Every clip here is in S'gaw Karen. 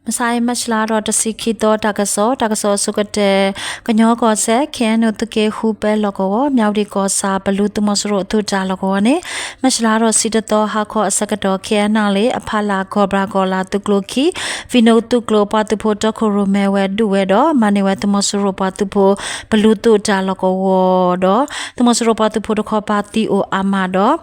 မဆါအံၤ မၢ်ၡလါထီၣ်တဆံခံသီ တၢ်ကစီၣ်, တၢ်ကစီၣ်အဆိကတၢၢ်, ကညီကီၢ်စဲၣ် ခ့ၣ်အဲၣ်ယူၣ် သုးက့ဃုပဲလီၢ်ကဝီၤ မၠၣ်ဝတံၣ်ကီၢ်ဆၣ် ပလူသုးမီၤစိရိၤအသုးတၢ်လီၢ်ကဝီၤန့ၣ် မၢ်ၡလါထီၣ်ဆံတသီ ဟါခီအဆၢကတီၢ် ခ့ၣ်အဲၣ်ယူၣ် အဖီလာ် ကီၢ်ဘြၣ်ကီၢ်လၤသုးကျိၤခံ ဖံနုာ်သုးကျိၤ ပှၤသုးဖိတီခိၣ်ရိၣ်မဲဝဲဒုးဝဲဒီး မၤန့ၢ်ဝဲသုးမီၤစိရိၤပှၤသုးဖိ ပလူသုးတၢ်လီၢ်ကဝီၤဒီး သုးမီၤစိရိၤပှၤသုးဖိတခီပၤသံအိၣ်အါမးဒီး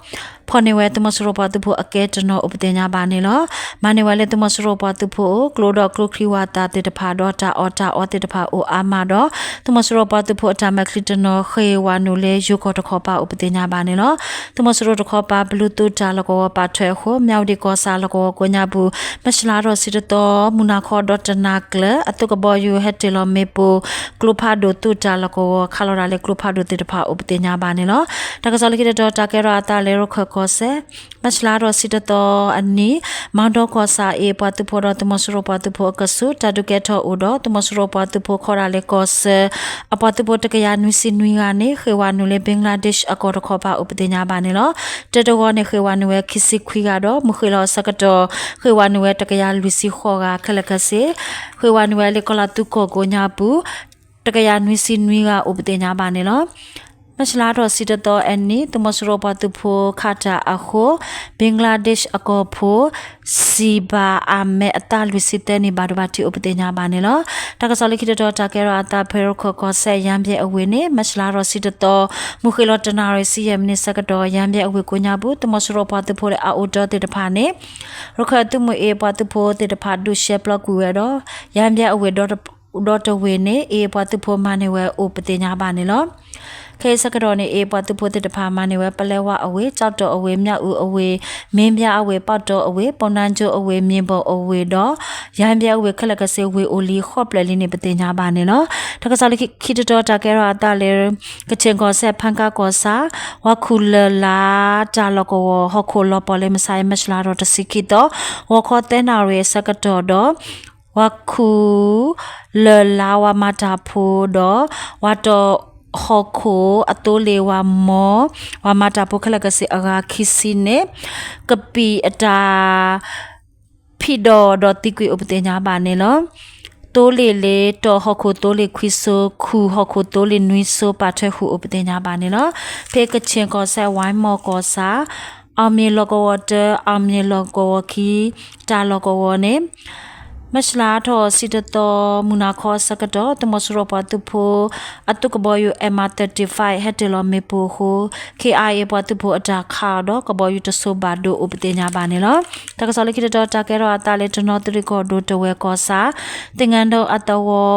ဖီၣ်န့ၢ်ဝဲသုးမီၤစိရိၤပှၤသုးဖိအကဲတနီၤအိၣ်ပသ့ၣ်ညါဘၣ်န့ၣ်လီၤ. မၤန့ၢ်ဝဲလၢသုးမီၤစိရိၤပှၤသုးဖိအကျိဒီးကျိချံဝၣ်သၣ်သ့ၣ်တဖၣ်ဒီးတၢ်အီၣ်တၢ်အီသ့ၣ်တဖၣ်အိၣ်အါမးဒီး သုးမီၤစိရိၤပှၤသုးဖိအတၢ်မဲာ်ချံတနီၤ ဃ့ၢ်ဝၤနုာ်လၢယိၤကီၢ်တခီပၤအိၣ်ပသ့ၣ်ညါဘၣ်န့ၣ်လီၤ. သုးမီၤစိရိၤတခီပၤ ပလူသုးတၢ်လီၢ်ကဝီၤပာ်ထွဲအဃိ မၠၣ်ဝတံၣ်ကီၢ်ဆၣ်လီၢ်ကဝီၤကိးညါပူၤ မၢ်ၡလါထီၣ်ဆံတသီ မုၢ်နၤခီဒီးတနၤကျၢၤ အသုးကဘီယူၤဟဲတ့ၢ်လီၤမ့ၣ်ပိၢ် ကျိဖးဒိၣ်သုးတၢ်လီၢ်ကဝီၤ ခးလီၤဒၣ်လၢကျိဖးဒိၣ်သ့ၣ်တဖၣ်အိၣ်ပသ့ၣ်ညါဘၣ်န့ၣ်လီၤ. တၢ်ကစီၣ်လၢခံတတီၤ တၢ်ကဲထီၣ်အသးလၢရခၢၣ်ကီၢ်စဲၣ် မၢ်ၡလါထီၣ်ဆံတသီအနံၤ မၤဒီကီၢ်ဆၣ် အ့ၣ် ပှၤသုးဖိဒီးသုးမီၤစိရိၤပှၤသုးဖိအကဆူး တၢ်ဒုးကဲထီၣ်အိၣ်ဒီး သုးမီၤစိရိၤပှၤသုးဖိခီဒၣ်လၢကီၢ်ဆၢ အပှၤသုးဖိတကယၤနွံဆံနွံဂၤန့ၣ် ဃ့ၢ်ဝၤနုာ်လၢ ဘ့ကလါဒ့းရှ် အကီၢ်တခီပၤအိၣ်ပသ့ၣ်ညါဘၣ်န့ၣ်လီၤ. တၢတဝီန့ၣ် ဃ့ၢ်ဝၤနုာ်ဝဲခံဆံခွံဂၤဒီး မုၢ်ဃ့ၢ်လီၤအဆၢကတီၢ် ဃ့ၢ်ဝၤနုာ်ဝဲတကယၤလွံၢ်ဆံဃိးဂၤ ခဲလၢာ်ခဲဆ့ ဃ့ၢ်ဝၤနုာ်ဝဲလၢကီၢ်လၤသူကီၢ်ကိးညါပူၤ တကယၤနွံဆံနွံဂၤအိၣ်ပသ့ၣ်ညါဘၣ်န့ၣ်လီၤ. မၢ်ၡလါထီၣ်ဆံတသီအနံၤ သုးမီၤစိရိၤပှၤသုးဖိခးတၢ်အဃိ ဘ့ကလါဒ့းရှ် အကီၢ်ဖိ စံးဘၣ်အမဲအသၣ် လွံၢ်ဆံသၢနံၣ် ဘၣ်ဒိဘၣ်ထံးအိၣ်ပသ့ၣ်ညါဘၣ်န့ၣ်လီၤ. တၢ်ကစီၣ်လၢခံတတီၤ တၢ်ကဲထီၣ်အသးဖဲရခၢၣ်ကီၢ်စဲၣ် ယၣ်ဘျဲၣ်အဝ့ၢ်န့ၣ် မၢ်ၡလါထီၣ်ဆံတသီ မုၢ်ဃ့ၢ်လီၤတနၣ်ရံၣ်ဆံယဲၢ်မံးနံးဆၢကတီၢ် ယၣ်ဘျဲၣ်အဝ့ၢ်ကိးညါပူၤ သုးမီၤစိရိၤပှၤသုးဖိလၢအအိၣ်တ့ၢ်သ့ၣ်တဖၣ်န့ၣ် ရခၢၣ်သုးမုၢ်အ့ၣ် ပှၤသုးဖိသ့ၣ်တဖၣ်ဒုးရှဲပျီကွံာ်ဝဲဒီး ယၣ်ဘျဲၣ်အဝ့ၢ်ဒီတဝ့ၢ်န့ၣ် အ့ၣ်ပှၤသုးဖိမၤန့ၢ်ဝဲအိၣ်ပသ့ၣ်ညါဘၣ်န့ၣ်လီၤ. ခဲအံၤဆၢကတီၢ်န့ၣ် အ့ၣ်ပှၤသုးဖိသ့ၣ်တဖၣ်မၤန့ၢ်ဝဲ ပလဲဝါအဝ့ၢ်, ကၠီၣ်တီၣ်အဝ့ၢ်, မၠၣ်အူးအဝ့ၢ်, မ့ၢ်ဘၠါအဝ့ၢ်, ပီၣ်တီၣ်အဝ့ၢ်, ပုၢ်နါကၠိအဝ့ၢ်, မၠ့ၣ်ဘီၣ်အဝ့ၢ်ဒီး ယၣ်ဘျဲၣ်အဝ့ၢ်ခဲလၢာ်ခဲဆ့ ဝ့ၢ်အိၣ်လံဃိးဖျၢၣ်လံန့ၣ် ပသ့ၣ်ညါဘၣ်န့ၣ်လီၤ. တၢ်ကစီၣ်လၢခံတတီၤ တၢ်ကဲထီၣ်အသးလၢ ကခၠ့ၣ်ကီၢ်စဲၣ် ဖၣ်ကၣ်ကီၢ်ဆၣ် ဝၤခူၣ်လၢၢ်လါတၢ်လီၢ်ကဝီၤ ဟီၣ်ခိၣ်လီၤပှီၢ်လၢ မဆါအံၤ မၢ်ၡလါထီၣ်တဆံခံသီ ဂီၤခီသၢနၣ်ရံၣ်အဆၢကတီၢ်ဒီး ဝၤခူၣ်လၢၢ်လါဝၤမၤတၢ်ဖိဒီး ဝၤတီၢ်ဟီၣ်ခိၣ်အသိလ့ၣ်ဝၤမီၤ ဝၤမၤတၢ်ဖိခဲလၢာ်ခဲဆ့အဂၤခံဆံန့ၣ် ကပံာ်အတၢ် ဖံးဒီးဒီးသံကွံာ်အိၣ်ပသ့ၣ်ညါဘၣ်န့ၣ်လီၤ. သိလ့ၣ်လၢတီၢ်ဟီၣ်ခိၣ်သိလ့ၣ်ခွံစိ, ခူၣ်ဟီၣ်ခိၣ်သိလ့ၣ်နွံစိ ပာ်ထွဲဃုာ်အိၣ်ပသ့ၣ်ညါဘၣ်န့ၣ်လီၤ. ဖဲကခၠ့ၣ်ကီၢ်စဲၣ် ဝါမီၢ်ကီၢ်ဆၣ် အီၣ်မ့ၢ်လီၢ်ကဝီၤတၢ အီၣ်မ့ၢ်လီၢ်ကဝီၤခံ တၢ်လီၢ်ကဝီၤန့ၣ် မၢ်ၡလါထီၣ်ဆံတသီ မုၢ်နၤခီအဆၢကတီၢ် သုးမီၤစိရိၤပှၤသုးဖိ အသုးကဘီယူၤ M R thirty-five ဟဲတ့ၢ်လီၤမ့ၣ်ပိၢ်အဃိ K I A ပှၤသုးဖိအတၢ်ခးအီၤဒီး ကဘီယူၤတစိၤဘၣ်ဒိအိၣ်ပသ့ၣ်ညါဘၣ်န့ၣ်လီၤ. တၢ်ကစီၣ်လၢခံတတီၤ တၢ်ကဲထီၣ်အသးလၢ တနီသရံၣ်ကီၢ်ဒိၣ် တဝဲၢ်ကီၢ်ဆၣ် သ့ၣ်ငၣ်ဒိၣ်အသဝီ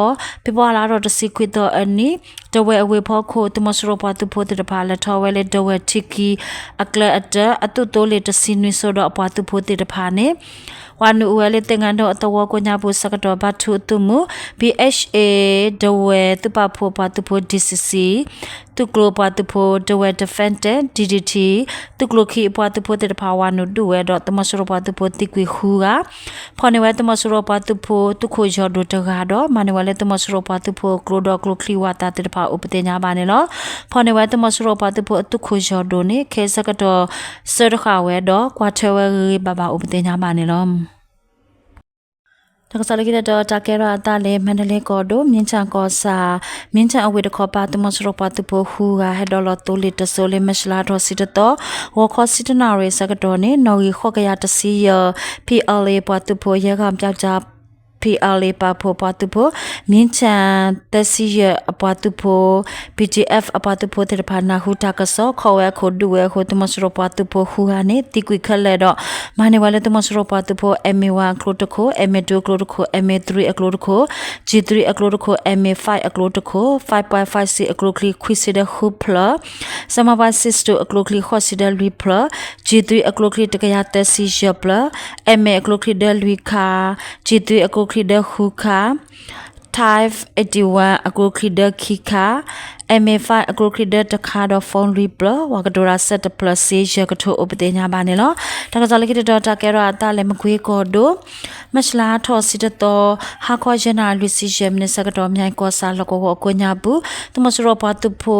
ဖ့ၤဘြူၤအါလါထီၣ်တဆံခွံသီအနံၤ တဝဲၢ်အဝ့ၢ်ဖီခိၣ် သုးမီၤစိရိၤပှၤသုးဖိသ့ၣ်တဖၣ် လဲၤထီၣ်ဝဲလၢ ဒဝဲၢ်ထံခံ အကျဲအတၢ အသုးသိလ့ၣ်တဆံနွံစိဒီးအပှၤသုးဖိသ့ၣ်တဖၣ်န့ၣ် ဝၤနုာ်အိၣ်ဝဲလၢသ့ၣ်ငၣ်ဒိၣ်အသဝီကိးညါပူၤဆၢကတီၢ် ဘါထုအသုးမုၢ် B H A ဒဝဲၢ်သုးပာ်ဖှိၣ်ပှၤသုးဖိ D C C သုးကျိၤပှၤသုးဖိ ဒဝဲၢ် Defender D D T သုးကျိၤခံအပှၤသုးဖိသ့ၣ်တဖၣ် ဝၤနုာ်ဒုးဝဲဒီး သုးမီၤစိရိၤပှၤသုးဖိသံကွံာ်ဃုဂၤ ဖီၣ်န့ၢ်ဝဲသုးမီၤစိရိၤပှၤသုးဖိသုးခိၣ်ယီၢ်ဒိၣ်တဂၤဒီး မၤန့ၢ်ဝဲလၢသုးမီၤစိရိၤပှၤသုးဖိကျိဒီးကျိချံဝၣ်သၣ်သ့ၣ်တဖၣ်အိၣ်ပသ့ၣ်ညါဘၣ်န့ၣ်လီၤ. ဖီၣ်န့ၢ်ဝဲသုးမီၤစိရိၤပှၤသုးဖိအသုးခိၣ်ယီၢ်ဒိၣ်န့ၣ် ခဲအံၤဆၢကတီၢ် စၢတဃာ်ဝဲဒီး ကွၢ်ထွဲဝဲဂ့ၤဂ့ၤဘၣ်ဘၣ်အိၣ်ပသ့ၣ်ညါဘၣ်န့ၣ်လီၤ. တၢ်ကစီၣ်လၢခံတတီၤ တၢ်ကဲထီၣ်အသးလၢ မၤတလ့ကီၢ်ဒိၣ် မ့ၣ်ထၣ်ကီၢ်ဆၣ် မ့ၣ်ထၣ်အဝ့ၢ်တခီပၤ သုးမီၤစိရိၤပှၤသုးဖိဃုဂၤ ဟဲဒိးလီၤသိလ့ၣ်တစိၤလၢ မၢ်ၡလါထီၣ်ဆံတသီ ဂီၤခီဆံတနၣ်ရံၣ်အဆၢကတီၢ်န့ၣ် နီၣ်ဂံၢ်ဃိးကယၤတဆံယဲၢ် P L A ပှၤသုးဖိ ယဲၢ်ဂၤပျၢ်ကၠၢ် P L A ပာ်ဖှိၣ်ပှၤသုးဖိ မ့ၣ်ထၣ်သၢဆံယဲၢ်အပှၤသုးဖိ P D F အပှၤသုးဖိသ့ၣ်တဖၣ် နၢ်ဟူတၢ်ကစီၣ် ခိးဝဲအခိၣ်ဒုးဝဲအဃိ သုးမီၤစိရိၤပှၤသုးဖိဃုဂၤန့ၣ် သံကွံာ်ခဲလၢာ်ဒီး မၤန့ၢ်ဝဲလၢသုးမီၤစိရိၤပှၤသုးဖိ M A one အကျိတခိၣ်, M A two အကျိတခိၣ်, M A three အကျိတခိၣ်, G three အကျိတခိၣ်, M A five အကျိတခိၣ်, five point five six အကျိချံခွံဆံဒီးဃုဖျၢၣ်, seven point six two အကျိချံဃိးဆံဒီးလွံၢ်ဖျၢၣ်, G three အကျိချံတကယၤသၢဆံယဲၢ်ဖျၢၣ်, M A အကျိချံဒီးလွံၢ်ခါ, G three အကျိချံဒီးဃုခါ, Type eighty-one အကျိချံဒီးခံခါ, M A five အကျိချံဒၢတခါဒီး phone လွံၢ်ဖျၢၣ်, ဝၤကတိၤတၢ် ဆဲးတဖျၢၣ်, စ့ယဲၢ်ကထိအိၣ်ပသ့ၣ်ညါဘၣ်န့ၣ်လီၤ. တၢ်ကစီၣ်လၢခံတတီၤ တၢ်ကဲထီၣ်အသးလၢမကွ့ကီၢ်ဒိၣ် မၢ်ၡလါထီၣ်ဆံတသီ ဟါခီယဲၢ်နၣ်ရံၣ်လွံၢ်ဆံယဲၢ်မံးနံးဆၢကတီၢ် မၠဲၣ်ကီၢ်ဆၣ်လီၢ်ကဝီၤအကိးညါပူၤ သုးမီၤစိရိၤပှၤသုးဖိ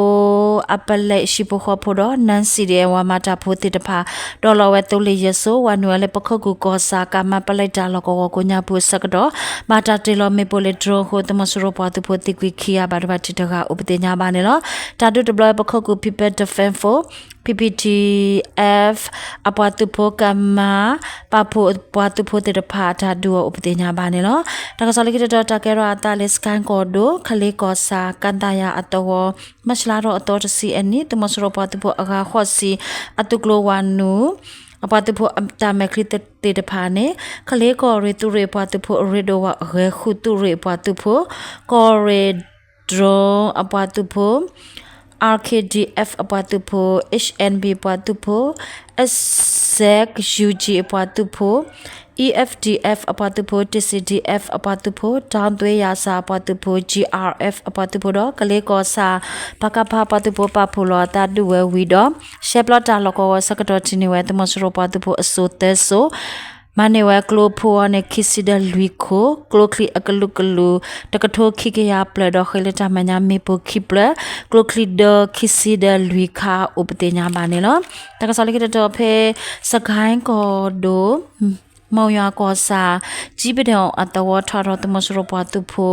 အပလဲးဟံၣ်ဖိဃီဖိဒီး နၢ်စံၣ်ဒံၣ်အဲၣ်ဝၤမၤတၢ်ဖိသ့ၣ်တဖၣ် ဒီးလီၤဝဲသိလ့ၣ်ယဲၢ်စိ ဝၤနုာ်ဝဲလၢပခိၣ်ကူၣ်ကီၢ်ဆၣ် ကမပလဲတၢ်လီၢ်ကဝီၤကိးညါပူၤအဆၢကတီၢ် ဘၣ်တၢ်တ့ၢ်လီၤမ့ၣ်ပိၢ်လၢ drone အဃိ သုးမီၤစိရိၤပှၤသုးဖိသံကွံာ်ခံဂၤ ဘၣ်ဒိဘၣ်ထံးတဂၤအိၣ်ပသ့ၣ်ညါဘၣ်န့ၣ်လီၤ. တၢ်ဒုးတဘျီအံၤ ပခိၣ်ကူၣ် People Defense Force, P P D F အပှၤသုးဖိ ကမ ပာ်ဖှိၣ်ပှၤသုးဖိသ့ၣ်တဖၣ် အတၢ်ဒုးအီၤအိၣ်ပသ့ၣ်ညါဘၣ်န့ၣ်လီၤ. တၢ်ကစီၣ်လၢခံတတီၤ တၢ်ကဲထီၣ်အသးလၢ စကဲကီၢ်ဒိၣ် ကလ့ကီၢ်ဆၣ် ကၣ်သၣ်ယၤအသဝီ မၢ်ၡလါထီၣ်အသီတဆံအနံၤ သုးမီၤစိရိၤပှၤသုးဖိအဂၤဃိးဆံ အသုးကျိၤဝၤနုာ် အပှၤသုးဖိအတၢ်မဲာ်ချံသ့ၣ်တဖၣ်န့ၣ် ကလ့ကီၢ်ရ့ၣ်သုးရ့ၣ်အပှၤသုးဖိ အရ့ဒိၣ်ဝၤအဂဲၤဃုသုးရ့ၣ်အပှၤသုးဖိ ကီၢ်ရ့ၣ် drone အပှၤသုးဖိ R K D F အပှၤသုးဖိ H N B အပှၤသုးဖိ S Z U G အပှၤသုးဖိ E F D F အပှၤသုးဖိ T C D F အပှၤသုးဖိ ဒီသွ့ယၤစၢ်အပှၤသုးဖိ G R F အပှၤသုးဖိဒီး ကလ့ကီၢ်ဆၣ် ပကဖ အပှၤသုးဖိ ပာ်ဖှိၣ်လီၤအသးဒုးဝဲဝံၤဒီး ရှဲပျီတၢ်လီၢ်ကဝီၤဆၢကတီၢ် ထံၣ်န့ၢ်ဝဲ သုးမီၤစိရိၤပှၤသုးဖိအစိၤသၢစိၤ မၤန့ၢ်ဝဲကျိဖိအီၤန့ၣ် ခံဆံဒီးလွံၢ်ခိၣ်, ကျိချံအကလုာ်ကလုာ် တကထိခံကယၤဖျၢၣ်ဒီး ဃ့လၢတၢ်မဲာ်ညါမ့ၣ်ပိၢ်ခံဖျၢၣ်, ကျိချံဒၢခံဆံဒီးလွံၢ်ခါအိၣ်ပသ့ၣ်ညါဘၣ်န့ၣ်လီၤ. တၢ်ကစီၣ်လၢခံတတီၤဖဲ စကဲကီၢ်ဒိၣ် မိၢ်ယွၤကီၢ်ဆၣ် ကၠံပဒဲၣ်အသဝီ ထီၣ်ဒီးသုးမီၤစိရိၤပှၤသုးဖိ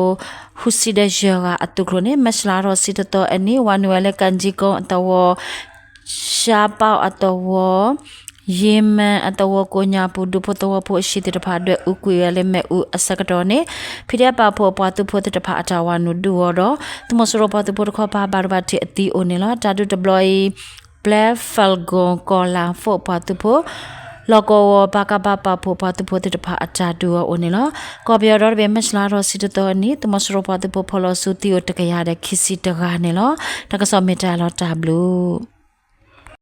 ဃုဆံဒီးယဲၢ်ဂၤအသုးကျိၤန့ၣ် မၢ်ၡလါထီၣ်ဆံတသီအနံၤ ဝၤနုာ်ဝဲလၢ ကၣ်ကၠံကိအသဝီ ရှါပီၣ်အသဝီ ယ့မၢၣ်အသဝီကိးညါပူၤ ဒူဖိသဝီဖိအဟံၣ်သ့ၣ်တဖၣ် ဒွဲၣ်အူကွံာ်ဝဲလၢမ့ၣ်အူအဆၢကတီၢ်န့ၣ် P D F ပာ်ဖှိၣ်အပှၤသုးဖိသ့ၣ်တဖၣ်အတၢ်ဝၤနုာ်ဒုးအီၤဒီး သုးမီၤစိရိၤပှၤသုးဖိတခီပၤ ဘၣ်ဒိဘၣ်ထံးအသံအိၣ်န့ၣ်လီၤ. တၢ်ဒုးတဘျီအံၤ Black Falcon ကီၢ်လၣ်ဖိအပှၤသုးဖိ လီၢ်ကဝီၤ ပကဖ ပာ်ဖှိၣ်ပှၤသုးဖိသ့ၣ်တဖၣ်အတၢ်ဒုးအီၤအိၣ်န့ၣ်လီၤ. ကီၢ်ပယီၤဒီတဘ့ၣ် မၢ်ၡလါထီၣ်ဆံတသီအနံၤ သုးမီၤစိရိၤပှၤသုးဖိဖီၣ်လီၤဆူသံအိၣ်တကယၤဒီးခံဆံတဂၤန့ၣ်လီၤ. တၢ်ကစီၣ်မ့ၢ်တၢ်လီၤတၢ်ဘျုး